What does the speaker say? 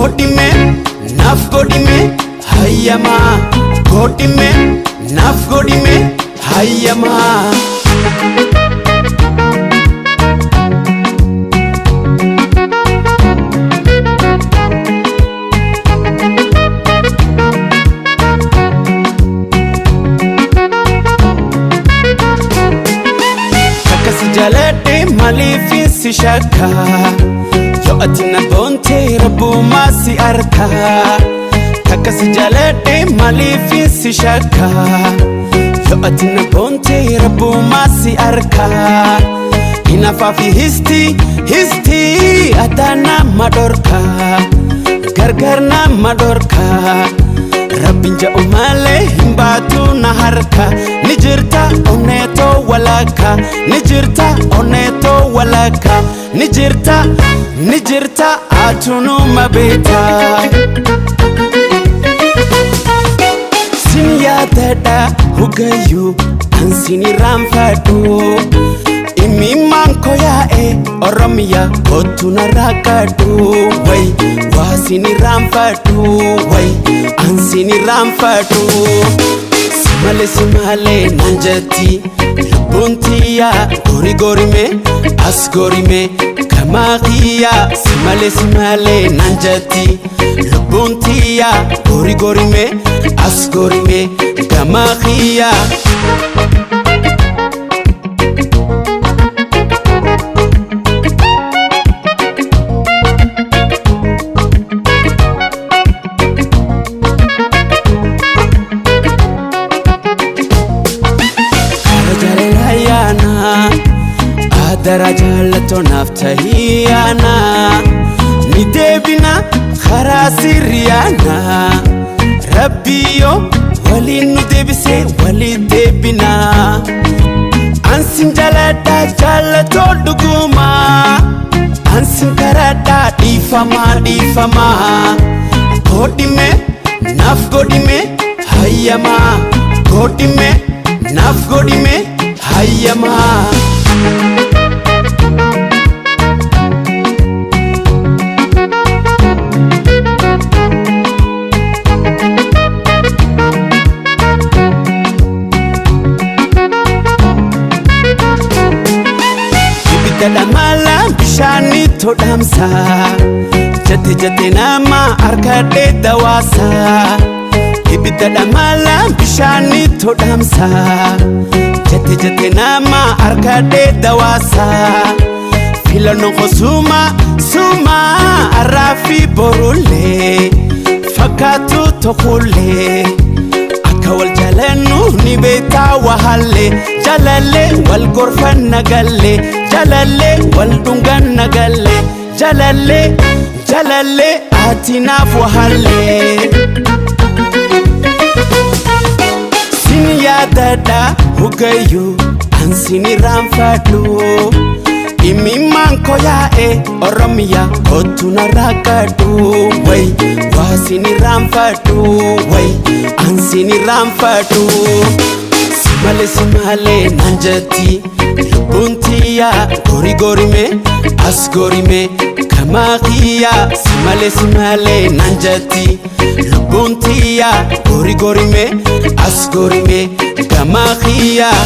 Godhime naaf godhime hayyamaa. Godhime naaf godhime hayyamaa. Akkasi jaaladhe maaliif si shakka? Yoo ati na boonte rabbumaa si arka. Akkasi jaaladhe maaliif si shakka? Yoo ati na boonte rabbumaa si arka. Hinafaa fi histi histi ataa nama dhorka. Gargar nama dhorka. Rabbiin ja'u malee hin baatu na harka. Ni jirta onneetoo walakka. Ni jirta onneetoo walakka. Ni jirta ni jirta atunuma beekta. Sin yaadadha hugayyuu an sin irraanfadhu. Imimmaan koo yaa'e Oromiyaa kottu narraa kadhu. Wayi waa sin irraanfadhu. Wayi an sin irraanfadhu. Si malee si malee naan jetti lubbuun tiyyaa gori gorime as gorime kamaa kiyyaa. Si malee si malee naan jetti lubbuun tiyyaa gori gorime as gorime gamaa kiyyaa. Kara jaalala yaana adara jaalatoo naaf tahiyyaana. Ni deebina karaa sirriyaana. Rabbiyyoo waliin nu deebisee waliin deebina. Ansin jaaladha jaalatoo dhugumaa. Ansin karadhaa dhiifamaa dhiifamaa. Godhime naaf godhime hayyamaa. Godhime naaf godhime hayyamaa. Ibidda dhamala bishaanii todhamsa. Jette jette nama harkadhee dawaasa. Ibidda dhamala bishaanii todhamsa. Jette jette nama harkadhee dawaasa. Filannoon koo suma suma har'aa fi borullee fakkaatu tokkollee. Akka wal jaalannu ni beektaa wahallee. Jaalallee wal gorfanna gallee. Jaalallee wal dhunganna gallee. Jaalallee jaalallee ati naaf wahallee. Sin yaadadha hugayyuu an sin irraanfadhu. Imimmaan koo yaa'e Oromiyaa kottu narraa kadhu. Wayi waa sin irraanfadhu. Wayi an sin irraanfadhu. Si malee si malee naan jetti lubbuun tiyyaa gori gorime as gorime kamaa kiyyaa. Si malee si malee naan jetti lubbuun tiyyaa gori gorime as gorime gamaa kiyyaa.